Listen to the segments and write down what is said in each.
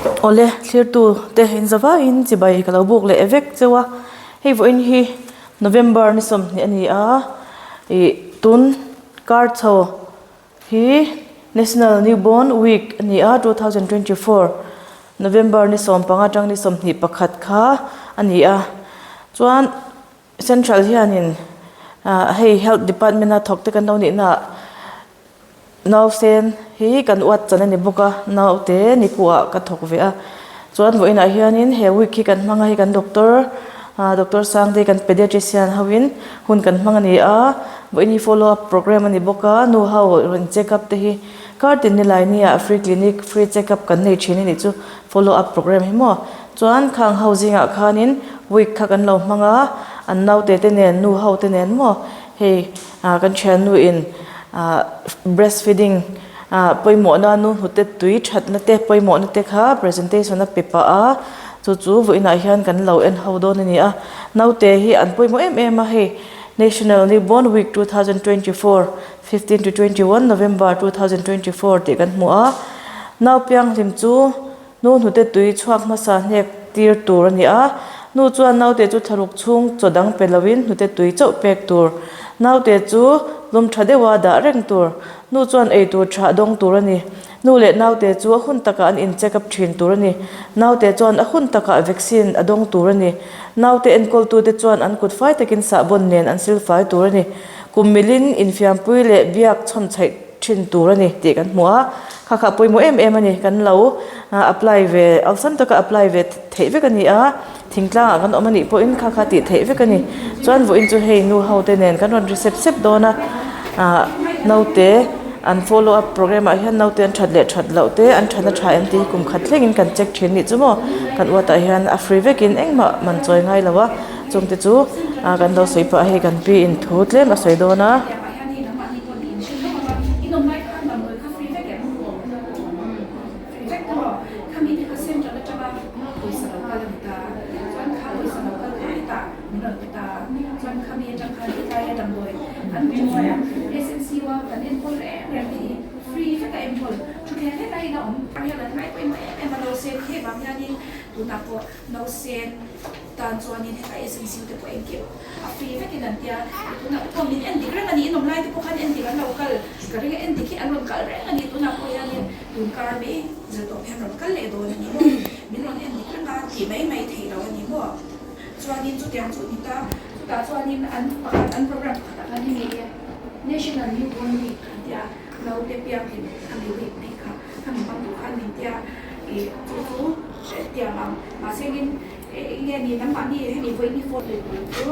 Awle thlirtu te in za vaiin chibai ka lo buk leh vek cheu a hei vawiin hi November ni 20 a ni a ih tun kar chho hi National Newborn Week a ni a 2024 November ni 15 atang ni 21 kha a ni a chuan. Central hianin ah hei health department a thawk te kan lo nih naah nausen hi kan uat chan a ni bawk a naute ni kuah ka thawk ve a chuan vawiinah hianin he week hi kan hmang a hei kan doctor ah doctor Sangte kan pediatrician ho in hun kan hmang a ni a vawiin hi follow up programme a ni bawk a nu ho rawn check up te hi kar tin nilai ni ah free clinic free check up kan nei thin a nih chu follow up programme hi maw. Chuan khang ho zingah khanin week kha kan lo hmang a, an naute te nen nu ho te nen maw hei ah kan thiannu in ah breast feeding ah pawimawhna nu hnute tui thatna te pawimawhna te kha presentation a pe pah a chu chu vawiinah hian kan lo en ho dawn a ni a naute hi an pawimawh em em a hei National Newborn Week 2024 15 to 21 November 2024 tih kan hmu a nau pianghlim chu. Nu hnute tui chhuak hmasa hnek tir tur a ni a, nu chuan naute chu thlaruk chhung chaw dang pe loin hnute tui chauh pek tur. Naute chu lum tha deuha dah reng tur. Nu chuan ei tur tha dawng tur a ni. Nu leh naute chu a hun takah an in check up thin tur a ni. Naute chuan a hun takah vaccine a dawng tur a ni. Naute enkawltute chuan an kut fai takin sahbawn nen an silfai tur a ni. Kum milin infiampui leh biak chhawnchhaih thin tur a ni tih kan hmu a, kha kha pawimawh em em a ni, kan lo apply ve awlsam taka apply ve theih vek a ni a, thingtlang ah kan awm a nih pawhin kha kha tih theih vek a ni, chuan vawiin chu hei nu ho te nen kan rawn ri sep sep dawn a, ah naute an follow up programme ah hian naute an that leh that loh te an thatna tha em tih hi kum khat thlengin kan check thin nih chu maw, kan uat ah hian a free vekin engmah man chawi ngai lo a, chungte chu kan lo sawi pah a hei kan pi in thu tlem a sawi dawn a. Tan chuanin heta SNCU te pawh engkim a free vekin an tia, tunah te pawh min en dik reng a ni, in awm lai te pawh khan en dik an lo kal ka ring a, en dik hi an rawn kal reng a ni, tunah pawh hianin tun kar mai zir tawp hian rawn kal leh dawn a ni maw, min rawn en dik reng a tih mai mai theih loh a ni maw, chuanin chutiang chu ni ta, chutah chuanin an pakhat an program pakhatah khan hemi hi National Newborn Week an tia, naute piakin khami week bik kha khami hmang tur khan min tia, ih chu chu tiang ang mahsengin. Enge ni nangmah ni hemi vawi ni phone leh tur chu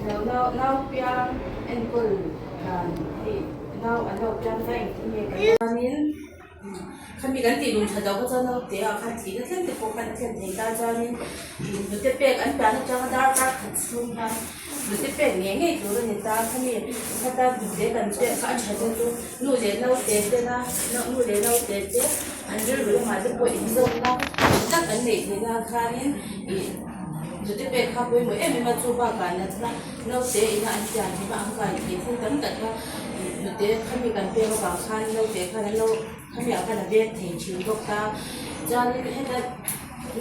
lo nau nau piang enkawl dan hei nau an lo piang ta engtin nge kan chuanin khami kan tih lung that loh kha chuan naute ah khan thihna thleng te pawh khan a thlen thei ta chuanin hnute pek an pian atanga darkar khat chhung hian hnute pek ngei ngei tur a ni ta khami khata hnute kan pek kha a tha te chu nu leh naute tena nu leh naute te an rilru lamah te pawh inzawmna tha tak an neih theih nan khanin ih hnute pek kha pawimawh em em a chu bakah natna naute ina an pian hlim a an kai theih thil tam tak kha ih hnute khami kan pek avang khan naute khan an lo khami ah khan a veng thei thin bawk ta chuanin heta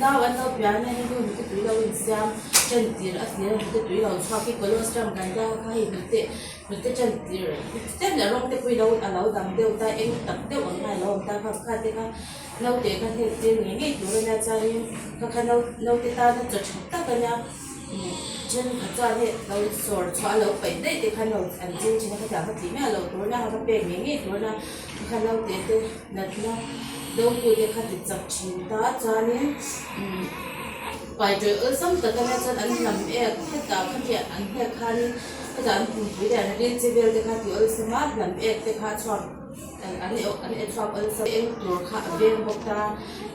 nau an lo pian a hei nu hnute tui lo insiam tan tir a tir a hnute tui lo chhuak hi colostrum kan tia kha hei hnute. Hnute tan tir tlem leh rawng te pawh i lo a lo dang deuh ta eng tak deuh ang kha a lo awm ta kha kha te kha naute kha hnek tir ngei ngei tur a nia chuanin kha kha nau naute tana chaw tha tak a nia thenkhat chuan hei lo sawr chhuah a lo paih daih te khan lo an ching thin a khatiang kha tih miah loh tur a nia kha pek ngei ngei tur a nia kha kha naute te natna do tu te kha ti chak thin ta chuanin pai tawih awlsam tak a nia chuan an lam ek hetah khatiang an hnek khanin. Hetah an pumpui leh an ril che vel te kha tih awlsam a hnam ek te kha a chhuak an an e chhuak awlsam eng tur kha a veng bawk ta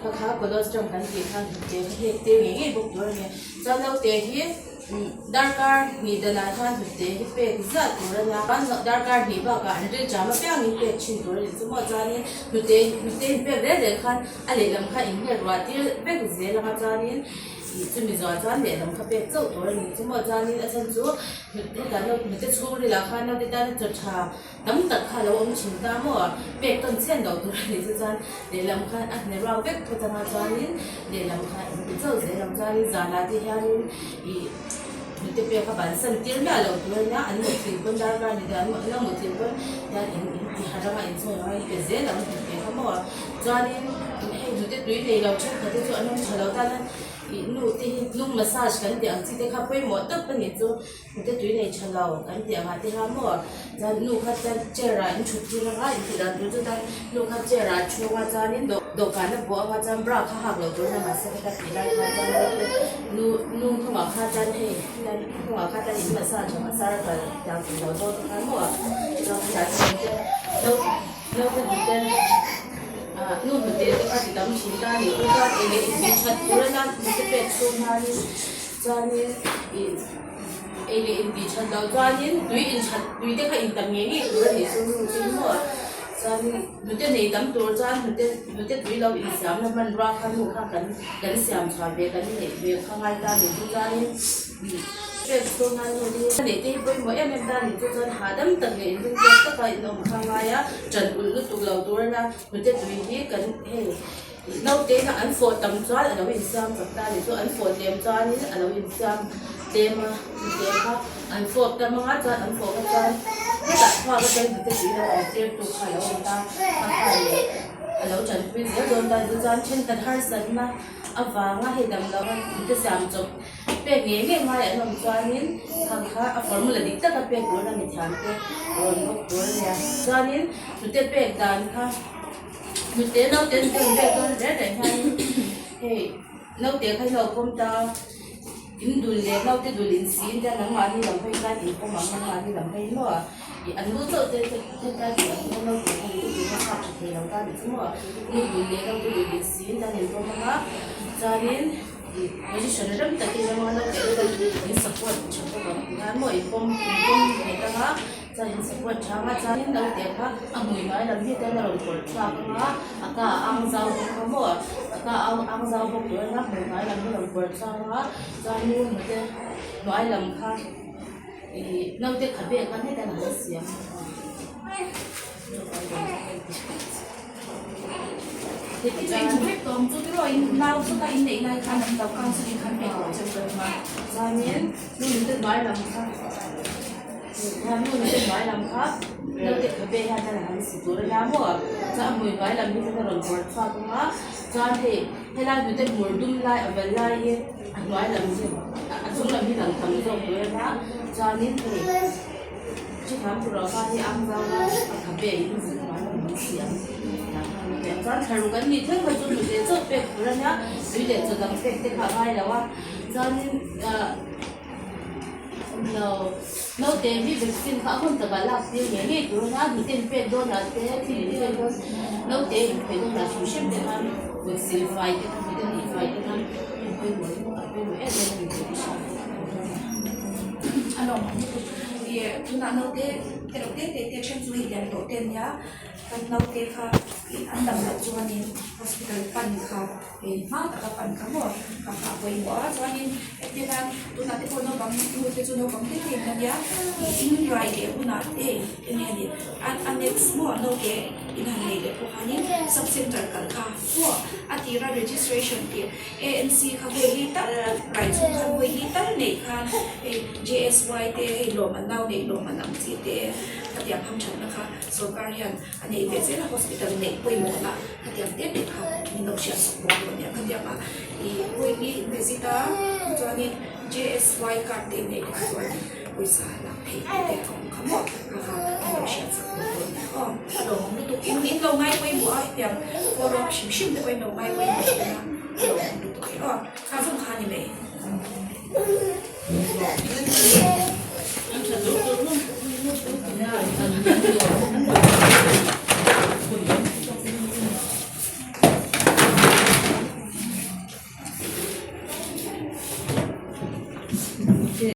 kha kha colostrum kan tih khan hnute kha hek tir ngei ngei bawk tur a ni chuan naute hi darkar hnih danah hian hnute hi pek zat tur a nia darkar hnih bakah an ril ṭam apiangin pek ṭhin tur a ni chu maw chuanin hnute hnute in pek rel rel khan a lehlam kha inhnek ruah tir vek zel ang a chuanin. Ih chumi zawh chuan lehlam kha pek chauh tur a ni chu maw chuanin a chhan chu hetah hnute chhungril ah khan naute tana chaw tha tam tak kha a lo awm thin ta maw pek tawn chhiat loh tur a nih chu chuan lehlam khan a hne ruak vek phawt anga chuanin lehlam kha hnute chauh zel ang chuanin zanah te hianin ih hnute pek a bansan tir miah loh tur a nia an muthilh pawn darkar ni te an la muthilh pawn hian in in ti harh anga inchhung anga in pe zel ang hnute kha maw chuanin hei hnute tui nei lo thenkhat te chu an awm tha lo tan a ih nu te hi lung massage kan tih ang chi te kha pawimawh tak a nih chu. Hnute tui nei tha lo kan tih angah te kha maw chuan nu kha chuan chair ah in thut tir anga in tih dan tur chu chuan nu kha chair ah thu anga chuanin dawhkan a bawh anga chuan bra kha hak loh tur a mahse heta tih lai kha chuan naute nu nu hnungah kha chuan hei chuan hnungah kha chuan in massage ang a sir kal tiang tih loh zawk te khan maw chuan khatiang te naute hnute ah nu hnute te kha ti tam thin ta a nih chu chuan eng leh in that tur a nia hnute pek chhung hianin chuanin ih. Ei leh intih that loh chuanin tui inthat tui te kha intam ngei ngei tur a nih chu nu chu maw chuanin hnute nei tam tur chuan hnute hnute tui lo insiamna hmanrua kha nu kha kan kan siam chhuah ve kan neih ve kha ngai ta a nih chu chuanin pek chhung hian nu te hi neih te hi pawimawh em em ta a nih chu chuan hahdam tak leh inring tawk taka in awm kha ngai a ṭan ulh lutuk lo tur a nia hnute tui hi kan hei Naute na an fawh tam chuan a lo insiam chak ta a ni chu an fawh tlem chuanin a lo insiam tlem a hnute kha an fawp tam anga chuan an fawh kha chuan hetah chhuak atang hnute tui lo awm tir tu kha a lo awm ta a kha leh a lo tanpui zel dawn ta chu chuan thenkhat harsatna avanga hei damlo a hnute siam chawp pek ngei ngei ngai an awm chuanin khang kha a formula dik taka pek tur a mithiam te rawn bawk tur a nia chuanin hnute pek dan kha. Hnute naute an tel vel dawn reng reng hianin hei naute kha hi a lo pawm ta a in dul leh naute dul in si in tia nangmahni lam phei khan in pawm ang nangmahni lam phei maw ih an lu chauh te te kha tih ang hian naute kha in tih kha thlak tha thei lo ta ni chu maw nu dul leh naute dul in si in tia in pawm ang a chuanin ih position rem takin ram anga naute in support tha bawk ang ti khan maw in pawm in pawm nghet ang a. Chuan in support tha anga chuanin naute kha a hmui hnuai lam hi chuan a rawn kawr chhuak anga a ka a ang zau bawk a maw a ka a ang zau bawk tur ania hmui hnuai lam hi a rawn kawr chhuak anga chuan nu hnute hnuai lam kha ih naute khabe khan hetiang an siam. Chuanin nu hnute hnuai lam kha. Nu te hnuai lam kha naute khabe hian a han si tur a nia maw chuan a hmui hnuai lam hi chuan a rawn vawr chhuak ang a chuan hei helai hnute hmur dum lai a val lai hi a hnuai lam hi a chung lam hi lang tam zawk tur a nia chuanin hei chutiang tur ah khan hei ang zau a a khabe in hnuai lam an siam chuan thla ruk an nih thleng kha chu hnute chauh pek tur a nia tui leh chaw dang pek te kha a ngai lo a chuanin ah. Naute hi vaccine kha a hun takah lak tir ngei ngei tur a nia, hnute in pek dawnah te thil in pek dawn naute in khawih dawnah hrim hrim te khan vaccine fai te kha hnute tih fai te khan a pawimawh a pawimawh em em a ni tih ka hria. A lawmawm lutuk ih tunah naute te reuh te te te then chu hei lian tawh te ania kan naute kha ih an dam loh chuanin hospital pan kha. Hei hma taka pan kha maw ka nghah pawimawh a chuanin entir nan tunah te pawh naupang nu te chu naupang te te in ania ih in rai leh hunah te enge ni a next maw naute in han nei leh pawh khanin sub center kal kha maw a tira registration tih ANC kha vawi hi tal rai chhung khan vawi hi tal neih khan hei J_S_Y te hei lawm an nau neih lawm an ang chi te khatiang ham thatna kha sorkar hian a neih ve zel a hospital neih pawimawh lah khatiang te te kha min lo hriat chhuak bawk dawn nia khatiang a ih vawiin in visit a chuanin J_S_Y card te neih te kha chuan pawisa lak theih te te a awm kha maw kha kha min lo hriat chhuak bawk dawn nia aw a lawmawm lutuk in in lo ngai pawimawh a hetiang follow up hrim hrim te pawh in lo ngai pawimawh thin a a lawmawm lutuk e aw kha zawng kha a ni mai.